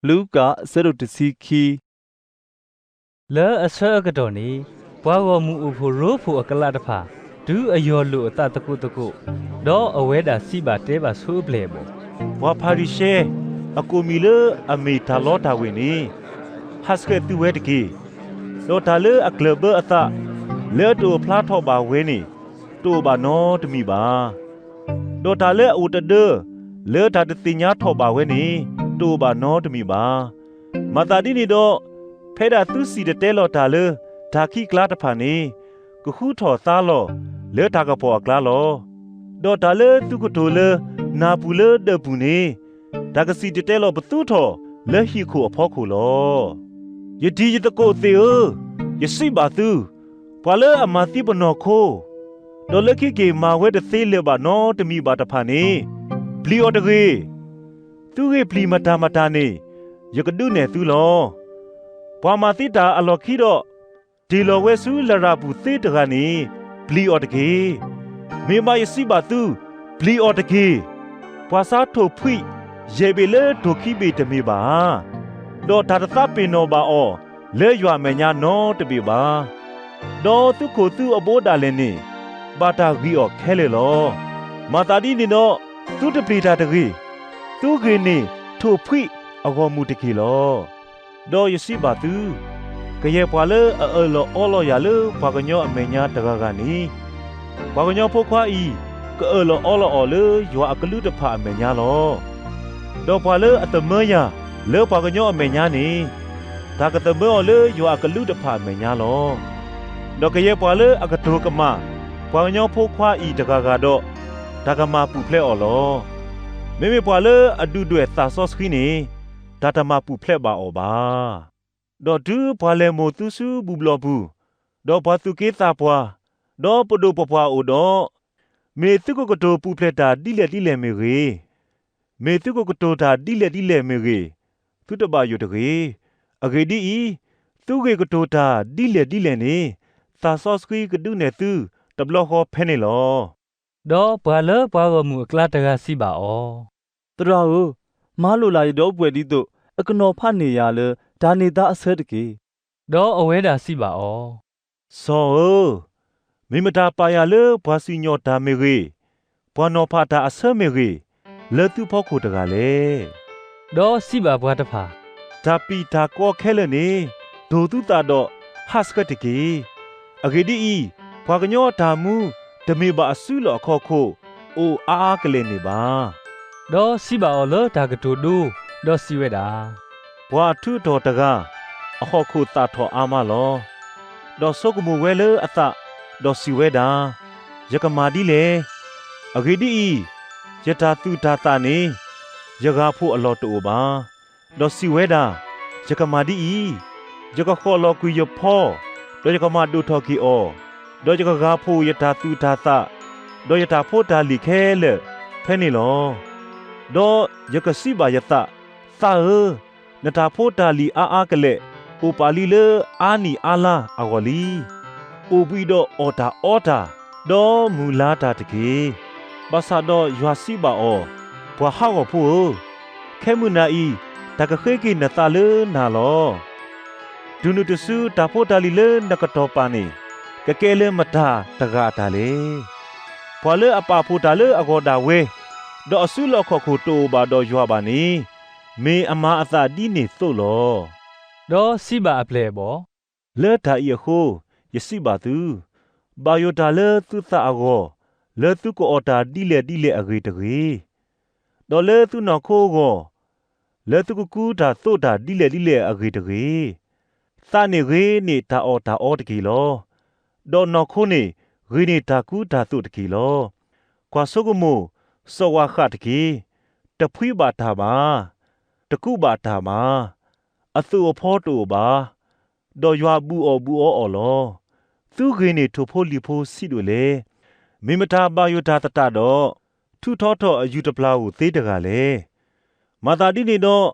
လူၤကၣ် အဆၢဒိၣ်တဆံခံ. လၢအဆၢအကတီၢ်န့ၣ်, ပှၤဂီၢ်မုၢ်အိၣ်ဖှိၣ်ရိဖှိၣ်အကျါတဖၣ် တုၤအယီၢ်လိာ်အသးသကိးသကိး, ဒီးအဝဲဒၣ်စံးဘၣ်တဲဘၣ်ဆူအပျဲၢ်အဘီၣ်, ပှၤဖၤရံၤၡဲ အကိးမံၤလၢအမ့ၢ်တၢ်လီတၢ်ဝ့ၤန့ၣ်, ဟးဆှဲးသုဝဲတက့ၢ်. ဒီးတၢ်လၢအကျၢၢ်ဘၢအသး လၢတအိၣ်ဖျါထီၣ်ဘၣ်ဝဲန့ၣ် တအိၣ်ဘၣ်နီတမံၤဘၣ်. ဒီးတၢ်လၢအအိၣ်တဒၢ လၢတၢ်တသ့ၣ်ညါထီၣ်ဘၣ်ဝဲန့ၣ် တအိၣ်ဘၣ်နီတမံၤဘၣ်. မၤသးဒ်န့ၣ်ဒီး, ဖဲဒၣ်သုစံၣ်တဲၤတဲလီၤတၢ်လၢတၢ်ခံးကျါတဖၣ်န့ၣ်, ကဃုထီၣ်သါလီၤလၢတၢ်ကပီၤအကျါလီၤ. ဒီးတၢ်လၢသုကတိၤလၢနၢ်ပူၤလၢဒၢးပူၤန့ၣ်, တၢ်ကစံၣ်တဲၤတဲလီၤပသူထီၣ်လၢဟံၣ်ခိၣ်အဖီခိၣ်လီၤ. ယတံၤယသကိးသ့ၣ်ဧၢ, ယစံးဘၣ်သု, ပှၤလၢအမၤသံပနီၢ်ခိ, ဒီးလၢခံက့ၤမၤဝဲတသ့လၢၤဘၣ်နီတမံၤဘၣ်တဖၣ်န့ၣ်, ပျံၤအီၤတဂ့ၤ. သုဂ့ၢ်ပျံၤမတၤမတၤန့ၣ်, ယကဒုးနဲၣ်သုလီၤ. ပှၤမၤသံတၢ်အလီၢ်ခံဒီး, တ့ၢ်လီၤဝဲဆူလရာ်ပူၤသ့တဂၤန့ၣ်, ပျံၤအီၤတက့ၢ်. မ့ၢ်ဘၣ်ယစံးဘၣ်သု, ပျံၤအီၤတက့ၢ်. ပှၤဆါထိၣ်ဖှံးယဲၢ်ဘ့ၣ်လၢထိၣ်ခံဘ့ၣ်တမ့ၢ်ဘၣ်ဧါ. ဒီးတၢ်တသးပ့ၤနီၣ်ဘၣ်အီၤလၢယွၤအမဲာ်ညါနီတဘ့ၣ်ဘၣ်. ဒီးသုခိၣ်သုအဘိဒၣ်လဲာ်န့ၣ်, ဘၣ်တၢ်ဂံၢ်အီၤခဲလၢာ်လီၤ. မၤသးဒ်န့ၣ်ဒီး, သုတပျံၤတၢ်တဂ့ၤ. သုဂ့ၢ်န့ၣ်ထိၣ်ဖှံးအဂီၢ်မုၢ်တက့ၢ်လီၤ. ဒီးယစံးဘၣ်သု, ကယဲၢ်ပှၤလၢအအၢၣ်လီၤအီလီၤယၤလၢပှၤကညီအမဲာ်ညါတဂၤဂၤန့ၣ်, ပှၤကညီဖိခွါအံၤ ကအၢၣ်လီၤအီလီၤအီၤလၢယွၤအကလုၢ်တဖၣ်အမဲာ်ညါလီၤ. ဒီးပှၤလၢအသမၢယၤလၢပှၤကညီအမဲာ်ညါန့ၣ်, တၢ်ကသမၢအီၤလၢယွၤအကလုၢ်တဖၣ်အမဲာ်ညါလီၤ. ဒီးကယဲၢ်ပှၤလၢအကတိၤကမၣ်ပှၤကညီဖိခွါအံၤတဂၤဂၤဒီး, တၢ်ကမၤပူၤဖျဲးအီၤလီၤ. မ့မ့ၢ်ပှၤလၢအဒုၣ်ဒွဲၣ်သးစီဆှံန့ၣ်, တၢ်တမၤပူၤဖျဲးဘၣ်အီၤဘၣ်. ဒီးတုၤပှၤလဲၤမိၢ်သုဆူဘူၣ်ဘျီၣ်ပူၤ, ဒီးပှၤသူၣ်က့သးပှၢ်, ဒီးပဒိၣ်ပပှၢ်အိၣ်ဒီး, မ့ၢ်သုကကတိၤပူၤဖျဲးတၢ်ဒ်လဲၣ်ဒ်လဲၣ်မ့ၢ်ဂ့ၤ, မ့ၢ်သုကကတိၤတၢ်ဒ်လဲၣ်ဒ်လဲၣ်မ့ၢ်ဂ့ၤ, သုတဘၣ်ယိၣ်တဂ့ၤ. အဂ့ၢ်ဒ်အံၤ, သုဂ့ၢ်ကတိၤတၢ်ဒ်လဲၣ်ဒ်လဲၣ်န့ၣ်, သးစီဆှံကဒုးနဲၣ်သုတဘျီဃီဖဲန့ၣ်လီၤ. ဒီးပှၤလၢပှၤဂီၢ်မုၢ်အကျါတဂၤစံးဘၣ်အီၤ, သရၣ်ဧၢ, မၤလိာ်လၢ်ယဒီပုၢ်ဝဲၢ်ဒ်သိး အကနီၤဖးန့ၢ်ယၤလၢတၢ်န့ၢ်သါအဆၢတက့ၢ်. ဒီးအဝဲဒၣ်စံးဘၣ်အီၤ, စီၤဧၢ, မ့ၢ်မတၤပာ်ယၤလၢပှၤစံၣ်ညီၣ်တၢ်မ့ၢ်ဂ့ၤ, ပှၤနီၤဖးတၢ်အဆၢမ့ၢ်ဂ့ၤ, လၢသုဖီခိၣ်တဂၤလဲၣ်. ဒီးစံးဘၣ်ပှၤတဖၣ်, တၢ်ပံာ်တၢ်ကီခဲလၢာ်န့ၣ်, တိၢ်သုသးဒီးဟးဆှဲးတက့ၢ်. အဂ့ၢ်ဒ်အံၤ, ပှၤကညီအတၢ်မူတမ့ၢ်ဘၣ်အစုလီၢ်အခီၣ်ခိၣ်အိၣ်အါအါကလဲာ်န့ၣ်ဘၣ်. ဒီးစံးဘၣ်အီၤလၢတၢ်ကတိၤဒိ, ဒီးစံးဝဲဒၣ်, ပှၤအထူးအတီၤတဂၤ, အဟီၣ်ခိၣ်သၣ်ထီၣ်အါမးလီၤ. ဒီးဆိကမိၣ်ဝဲလၢအသး, ဒီးစံးဝဲဒၣ်, ယကမၤဒ်လဲၣ်. အဂ့ၢ်ဒ်အံၤ, ယတၢ်သူၣ်တၢ်သၣ်န့ၣ်, ယဂၤဖိအလီၢ်တအိၣ်ဘၣ်. ဒီးစံးဝဲဒၣ်, ယကမၤဒ်အံၤ, ယကဃီၣ်လီၤကွံာ်ယဖီ, ဒီးယကမၤဒိၣ်ထီၣ်က့ၤအီၤ, ဒီးယကဂၤဖှိၣ်ယတၢ်သူၣ်တၢ်သၣ်, ဒီးယတၢ်ဖိတၢ်လံၤခဲလၢာ်ဖဲန့ၣ်လီၤ. ဒီးယကစံးဘၣ်ယသး, သးဧၢ, နတၢ်ဖိတၢ်လံၤအါအါကလဲာ် အိၣ်ပာ်လံလၢအါနံၣ်အါလါအဂီၢ်လံ. အိၣ်ဘှံးဒီးအီၣ်တၢ်အီတၢ်, ဒီးမုာ်လၤတၢ်တက့ၢ်. ဘၣ်ဆၣ်ဒီးယွၤစံးဘၣ်အီၤ, ပှၤဟးဂီၤဖိဧၢ, ခဲမုၢ်နၤအံၤ တၢ်ကဃ့က့ၤနသးလၢနၤလီၤ. တုၤနုၤတစုတၢ်ဖိတၢ်လံၤလၢနကတီၤပာ်န့ၣ်, ကကဲလၢမတၤတဂၤအတၢ်လဲၣ်. ပှၤလၢအပာ်ဖှိၣ်တၢ်လၢအဂီၢ်ဒၣ်ဝဲ, ဒီးအစုလီၢ်ခီၣ်ခိၣ်တအိၣ်ဘၣ်ဒီးယွၤဘၣ်န့ၣ်, မ့ၢ်အမၤအသးဒ်န့ၣ်သိးလီၤ. ဒီးစံးဘၣ်အပျဲၢ်အဘီၣ်, လၢတၢ်အံၤအဃိ, ယစံးဘၣ်သု, ဘၣ်ယိၣ်တၢ်လၢသုသးအဂီၢ်, လၢသုကအီၣ်တၢ်ဒ်လဲၣ်ဒ်လဲၣ်အဂ့ၢ်တဂ့ၤ, ဒီးလၢသုနီၢ်ခိအဂီၢ်, လၢသုကကူတၢ်သိးတၢ်ဒ်လဲၣ်ဒ်လဲၣ်အဂ့ၢ်တဂ့ၤ. သးန့ၣ်ဂ့ၤန့ၢ်တၢ်အီၣ်တၢ်အီတက့ၢ်လီၤ. ဒီးနီၢ်ခိန့ၣ်ဂ့ၤန့ၢ်တၢ်ကူတၢ်သိးတက့ၢ်လီၤ. ကွၢ်ဆိကမိၣ်, စီၤဝၤဃၣ်တက့ၢ်. တဖှံဘၣ်တၢ်ဘၣ်, တကူးဘၣ်တၢ်ဘၣ်, အသိးအဖီတအိၣ်ဘၣ်, ဒီးယွၤဘူးအီၣ်ဘူးအီအီၤလီၤ. သုဂ့ၤန့ၢ်ထိၣ်ဖိလံၣ်ဖိဆံးဒိၣ်လဲၣ်. မ့ၢ်မတၤဘၣ်ယိၣ်တၢ်သတးဒီး, ထုးထီထီၣ်အယူၤတပျၢ်ဧိၤသ့တဂၤလဲၣ်. မၤသးဒ်န့ၣ်ဒီး,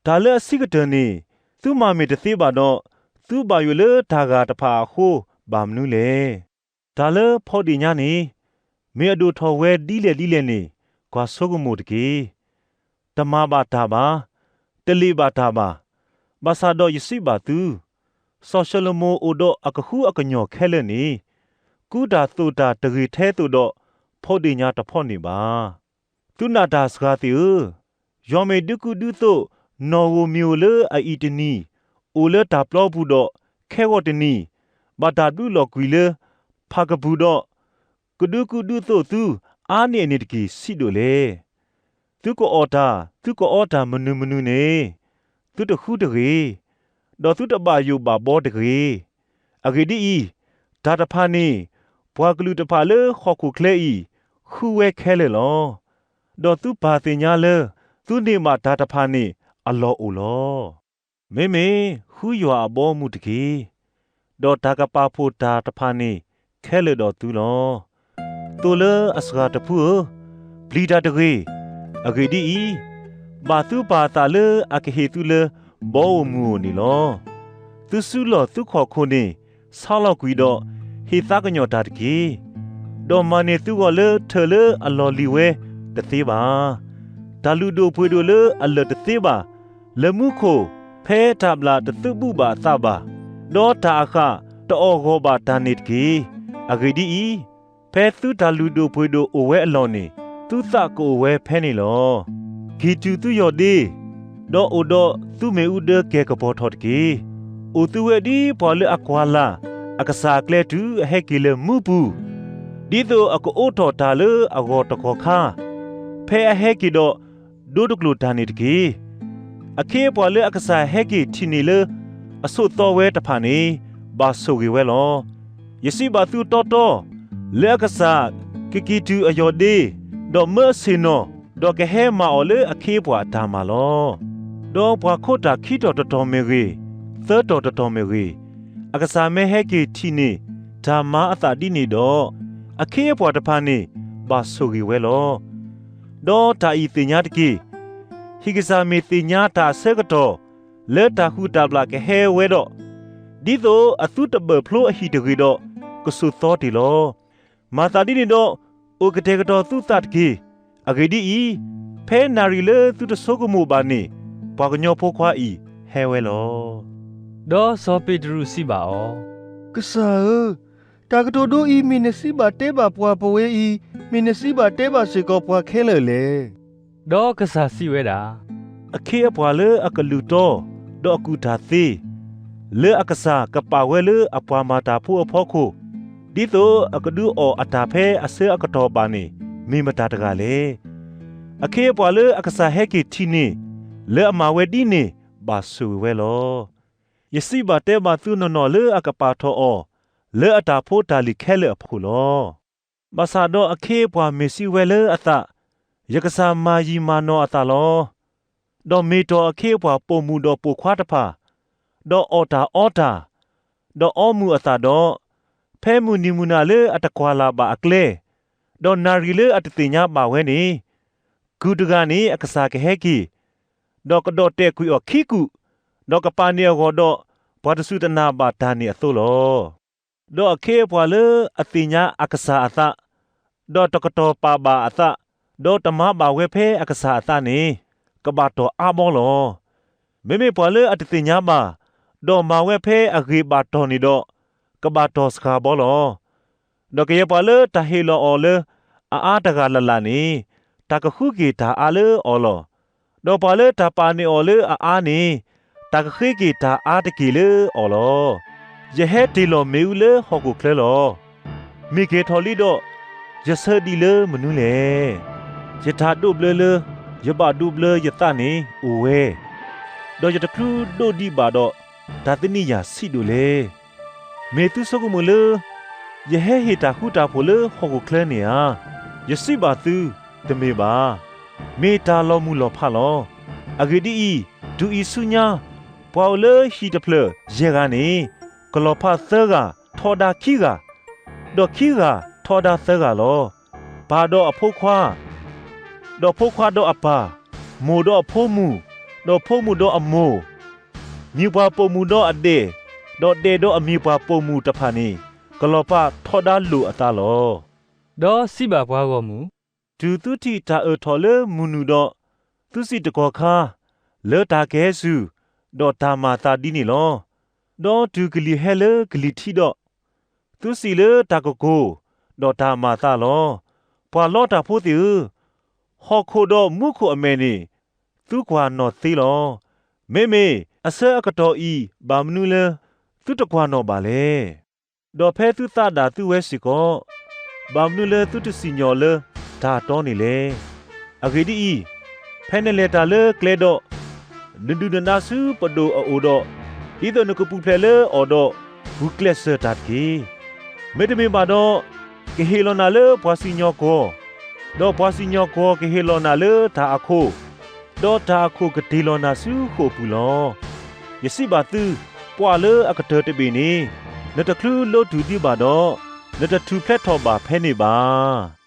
တၢ်လၢအဆံးကတၢၢ်န့ၣ်, သုမၤမ့ၢ်တသ့ဘၣ်ဒီး, သုဘၣ်ယိၣ်လၢတၢ်ဂၤတဖၣ်အဃိဘၣ်မနုၤလဲၣ်. တၢ်လၢဖီဒ့ၣ်ညါန့ၣ်, မ့ၢ်အဒိၣ်ထီၣ်ဝဲဒ်လဲၣ်ဒ်လဲၣ်န့ၣ်, ကွၢ်ဆိကမိၣ်တက့ၢ်. တမၤဘၣ်တၢ်ဘၣ်, တလ့ၣ်ဘၣ်တၢ်ဘၣ်. ဘၣ်ဆၣ်ဒီးယစံးဘၣ်သု, စီၤၡလိၤမိၤအိၣ်ဒီးအကဟုအကညီၢ်ခဲလၢာ်န့ၣ်, ကူတၢ်သိၣ်တၢ်တဂ့ၤထဲသိးဒီး ဖိဒ့ၣ်ညါတဖီန့ၣ်ဘၣ်. သုနာ်တၢ်စှၤသ့ၣ်ဧၢ, ယွၤမ့ၢ်ဒုးကူဒုးသိး နီၣ်ဧိၤမံၤဧိၤလၢအအံၤတနံၤ, အိၣ်လၢတၢ်ပျီပူၤဒီး ခဲဂီၤတနံၤ ဘၣ်တၢ်ဘျုးလီၤကွံာ်လၢ ဖးကပူၤဒီး ကဒုးကူဒုးသိးသု အါန့ၢ်အန့ၣ်တက့ၢ် ဆံးဒိၣ်လဲၣ်. သုကအီၣ်တၢ် သုကအီတၢ်မနုၤမနုၤန့ၣ် သုတဃုတဂ့ၤ, ဒီးသုတဘၣ်ယိၣ်ဘၣ်ဘီတဂ့ၤ. အဂ့ၢ်ဒ်အံၤ, တၢ်တဖၣ်န့ၣ် ပှၤကလုာ်တဖၣ်လၢဟီၣ်ခိၣ်ချၢအံၤ ဃုဝဲခဲလၢာ်လီၤ. ဒီးသုပၢ်သ့ၣ်ညါလၢ သုန့ၢ်ဘၣ်တၢ်တဖၣ်န့ၣ်အလီၢ်အိၣ်လီၤ. မ့မ့ၢ်ဃုယွၤအဘီအမုၢ်တက့ၢ်. ဒီးတၢ်ကပာ်ဖှိၣ်တၢ်တဖၣ်န့ၣ်ခဲလၢာ်ဒီးသုလီၤ. သိလၢအစှၤတဖုဧၢ, ပျံၤတၢ်တဂ့ၤ. အဂ့ၢ်ဒ်အံၤ, ဘၣ်သုပၢ်အသးလၢအကဟ့ၣ်သုလၢ ဘီဧိၤမုၢ်ဧိၤန့ၣ်လီၤ. သုစုလီၢ်သုခီၣ်ခိၣ်န့ၣ် ဆါလီၤကွံာ်ဒီး ဟ့ၣ်သးကညီၤတၢ်တက့ၢ်. ဒီးမၤန့ၢ်သုဂီၢ်လၢထၢၣ်လၢအလီၢ်လံၤဝဲတသ့ဘၣ်. တၢ်လုၢ်ဒိၣ်ပှ့ၤဒိၣ်လၢအလၢာ်တသ့ဘၣ်, လၢမူခိၣ်ဖဲတၢ်ဘျၣ်တသုးဘူးဘၣ်အသးဘၣ်, ဒီးတၢ်အဃၣ်တအီၣ်ဂီၢ်ဘၣ်တၢ်န့ၣ်တက့ၢ်. အဂ့ၢ်ဒ်အံၤ, ဖဲသုတၢ်လုၢ်ဒိၣ်ပှ့ၤဒိၣ်အိၣ်ဝဲအလီၢ်န့ၣ် သုသးကအိၣ်ဝဲဖဲန့ၣ်လီၤ. ကံၢ်တူာ်သုယီၢ်ဒ့, ဒီးအိၣ်ဒီးသုမ့ၣ်အူဒၢကဲၤကပီၤထီၣ်တက့ၢ်. အိၣ်သုဝဲဒ်ပှၤလၢအကွၢ်လၢ်အကစၢ်အကျဲတုၤအဟဲက့ၤလၢမူပူၤ, ဒ်သိးအကအိးထီၣ်တၢ်လၢအဂီၢ်တခီခါ, ဖဲအဟဲက့ၤဒီး ဒိတကျိာ်တၢ်န့ၣ်တက့ၢ်. အခ့အပှၤလၢအကစၢ်ဟဲက့ၤထံၣ်န့ၢ်လၢအဆိးသီဝဲတဖၣ်န့ၣ် ဘၣ်ဆိၣ်ဂ့ၤဝဲလီၤ. ယစံးဘၣ်သုတီတီ, လၢအကစၢ်ကကံၢ်တူာ်အယီၢ်ဒ့, ဒီးမၢအဆ့ၣ်နီၤ, ဒီးကဟဲမၤအီၤလၢအခ့အပှၤအတၢ်မၤလီၤ. ဒီးပှၤခိးတၢ်ခံတီၤတတီၤမ့ၢ်ဂ့ၤ, သၢတီၤတတီၤမ့ၢ်ဂ့ၤ, အကစၢ်မ့ၢ်ဟဲက့ၤထံၣ်န့ၢ်တၢ်မၤအသးဒ်န့ၣ်ဒီး, အခ့အပှၤတဖၣ်န့ၣ် ဘၣ်ဆိၣ်ဂ့ၤဝဲလီၤ. ဒီးတၢ်အံၤသ့ၣ်ညါတက့ၢ်. ဟံၣ်ကစၢ်မ့ၢ်သ့ၣ်ညါတၢ်အဆၢကတီၢ် လၢတၢ်ဟုၣ်တၢ်ဘျၣ်ကဟဲဝဲဒီး, ဒ်သိးအသုတဘၢၣ်ဖျိအဟံၣ်တဂ့ၤဒီး ကဆိးသီတ့ၢ်လီၤ. မၤသးဒ်န့ၣ်ဒီး အိၣ်ကတဲာ်ကတီၤသုသးတက့ၢ်. အဂ့ၢ်ဒ်အံၤ, ဖဲနၣ်ရံၣ်လၢသုတဆိကမိၣ်ဘၣ်န့ၣ် ပှၤကညီဖိခွါအံၤဟဲဝဲလီၤ. ဒီးစီၤပ့းတရူးစံးဘၣ်အီၤ, ကစၢ်ဧၢ, တၢ်ကတိၤဒိအံၤ မ့ၢ်နစံးဘၣ်တဲဘၣ်ပှၤပဝဲအံၤ, မ့ၢ်နစံးဘၣ်တဲဘၣ်စ့ၢ်ကီးပှၤခဲလၢာ်လဲၣ်. ဒီးကစၢ်စံးဝဲဒၣ်, အခ့အပှၤလၢအကလုၢ်တီ ဒီးအကူၣ်တၢ်သ့, လၢအကစၢ်ကပာ်ဝဲလၢအပှၤမၤတၢ်ဖိအဖီခိၣ်, ဒ်သိးအကဒုးအီၣ်အတၢ်ဖဲအဆၢအကတီၢ်ဘၣ်န့ၣ် မ့ၢ်မတၤတဂၤလဲၣ်. အခ့အပှၤလၢအကစၢ်ဟဲက့ၤထံၣ်န့ၢ် လၢအမၤဝဲဒ်န့ၣ် ဘၣ်ဆိၣ်ဂ့ၤဝဲလီၤ. ယစံးဘၣ်တဲဘၣ်သုနီၢ်နီၢ်လၢအကပာ်ထီၣ်အီၤ လၢအတၢ်ဖိတၢ်လံၤခဲလၢာ်အဖီခိၣ်လီၤ. ဘၣ်ဆၣ်ဒီးအခ့အပှၤမ့ၢ်စံးဝဲလၢအသး, ယကစၢ်မၤယံာ်မၤနီၢ်အသးလီၤ. ဒီးမ့ၢ်တီၢ်အခ့အပှၤပိာ်မုၣ်ဒီးပိာ်ခွါတဖၣ်, ဒီးအီၣ်တၢ်အီတၢ်, ဒီးအီမုၢ်အသးဒီး, ဖဲမုၢ်နံၤမုၢ်နၤလၢအတကွၢ်လၢ်ဘၣ်အကျဲ, ဒီးနၣ်ရံၣ်လၢအတသ့ၣ်ညါဘၣ်ဝဲန့ၣ်, ကုၢ်တဂၤန့ၣ်အကစၢ်ကဟဲက့ၤ, ဒီးကဒီၣ်တဲာ်ကွံာ်အီၤခံကုၢ်, ဒီးကပာ်န့ၢ်အဂီၢ်ဒီး ပှၤတစူၢ်တနာ်ဘၣ်တၢ်န့ၣ်အသိးလီၤ. ဒီးအခ့အပှၤလၢအသ့ၣ်ညါအကစၢ်အသး, ဒီးတကတီၢ်ပာ်ဘၣ်အသး, ဒီးတမၤဘၣ်ဝဲဖဲအကစၢ်အသးန့ၣ်, ကဘၣ်တီၢ်အါဘီလီၤ. မ့မ့ၢ်ပှၤလၢအတသ့ၣ်ညါဘၣ်, ဒီးမၤဝဲဖဲအဂ့ၤဘၣ်တီၢ်န့ၣ်ဒီး, ကဘၣ်တီၢ်စှၤဘီလီၤ. ဒီးကယဲၢ်ပှၤလၢတၢ်ဟ့ၣ်လီၤအီၤလၢအအါတဂၤလၢ်လၢ်န့ၣ်, တၢ်ကဃုက့ၤတၢ်အါလၢအီၤလီၤ. ဒီးပှၤလၢတၢ်ပာ်န့ၢ်အီၤလၢအအါန့ၣ်, တၢ်ကဃ့က့ၤတၢ်အါတက့ၢ်လၢအီၤလီၤ. ယဟဲတ့ၢ်လီၤမ့ၣ်အူလၢဟီၣ်ခိၣ်ချၢလီၤ. မ့ၢ်ကဲၤထီၣ်လံဒီး, ယဆၢဒံးလၢမနုၤလဲၣ်. ယတၢ်ဒိးဘျၢလၢယဘၣ်ဒိးဘျၢယသးန့ၣ်အိၣ်ဝဲ, ဒီးယတချုးဒိးဒံးဘၣ်ဒီး, တၢ်သနံၣ်ယၤဆံးဒိၣ်လဲၣ်. မ့ၢ်သုဆိကမိၣ်လၢ ယဟဲဟ့ၣ်တၢ်ဃူတၢ်ဖိးလၢဟီၣ်ခိၣ်ချၢန့ၣ်ဧါ. ယစံးဘၣ်သု, တမ့ၢ်ဘၣ်. မ့ၢ်တၢ်လီၤမုၢ်လီၤဖးလီၤ. အဂ့ၢ်ဒ်အံၤ, တုၤအံၤဆူညါ, ပှၤအိၣ်လၢဟံၣ်တဖျၢၣ်ယဲၢ်ဂၤန့ၣ်, ကလီၤဖးသၢဂၤထီဒါခံဂၤ, ဒီးခံဂၤထီဒါသၢဂၤလီၤ. ပၢ်ဒီးအဖိခွါ, ဒီးဖိခွါဒီးအပၢ်, မိၢ်ဒီးအဖိမုၣ်, ဒီးဖိမုၣ်ဒီးအမိၢ်, မံၤပှၢ်ပိာ်မုၣ်ဒီးအဒဲၣ်, ဒီးဒဲၣ်ဒီးအမံၤပှၢ်ပိာ်မုၣ်တဖၣ်န့ၣ်, ကလီၤဖးထီဒါလိာ်အသးလီၤ. ဒီးစံးဘၣ်ပှၤဂီၢ်မုၢ်, တုၤသုထံၣ်တၢ်အၢၣ်ထီၣ်လၢမုၢ်နုာ်ဒီး, သုစံးတကီၢ်ခါ, လၢတၢ်ကဟဲစူၤ, ဒီးတၢ်မၤသးဒ်န့ၣ်လီၤ. ဒီးတုၤကလံၤဟဲလၢကလံၤထံးဒီး, သုစံးလၢတၢ်ကကိၤ, ဒီးတၢ်မၤသးလီၤ. ပှၤလီတၢ်ဖိသ့ၣ်ဧၢ, ဟီၣ်ခိၣ်ဒီးမူခိၣ်အမဲာ်န့ၣ်, သုကွၢ်နီၣ်သ့လီၤ. မ့မ့ၢ်အဆၢအကတီၢ်အံၤ ဘၣ်မနုၤလၢသုတကွၢ်နီၣ်ဘၣ်လဲၣ်. ဒီးဖဲသုသးဒၣ်သုဝဲစ့ၢ်ကီး, ဘၣ်မနုၤလၢသုတစံၣ်ညီၣ်လၢတၢ်တီန့ၣ်လဲၣ်. အဂ့ၢ်ဒ်အံၤ, ဖဲနလဲၤတၢ်လၢကျဲဒီး, နဒုၣ်နဒါဆူပဒိၣ်အအိၣ်ဒီး, ဒ်သိးနကပူၤဖျဲးလၢအီၤဒီး, ဂုာ်ကျဲးစၢးတၢ်တက့ၢ်. မ့တမ့ၢ်ဘၣ်ဒီး, ကဟ့ၣ်လီၤနၤလၢပှၤစံၣ်ညီၣ်ကွီၢ်, ဒီးပှၤစံၣ်ညီၣ်ကွီၢ်ကဟ့ၣ်လီၤနၤလၢတၢ်အခိၣ်, ဒီးတၢ်အခိၣ်ကတ့ၢ်လီၤနၤဆူဃိာ်ပူၤလီၤ. ယစံးဘၣ်သု, ပှၢ်လၢအကတၢၢ်တဘ့ၣ်န့ၣ်, နတချုးလိတုၤဒံးဘၣ်ဒီး, နတထူၣ်ဖျဲးထီၣ်ဘၣ်ဖဲန့ၣ်ဘၣ်.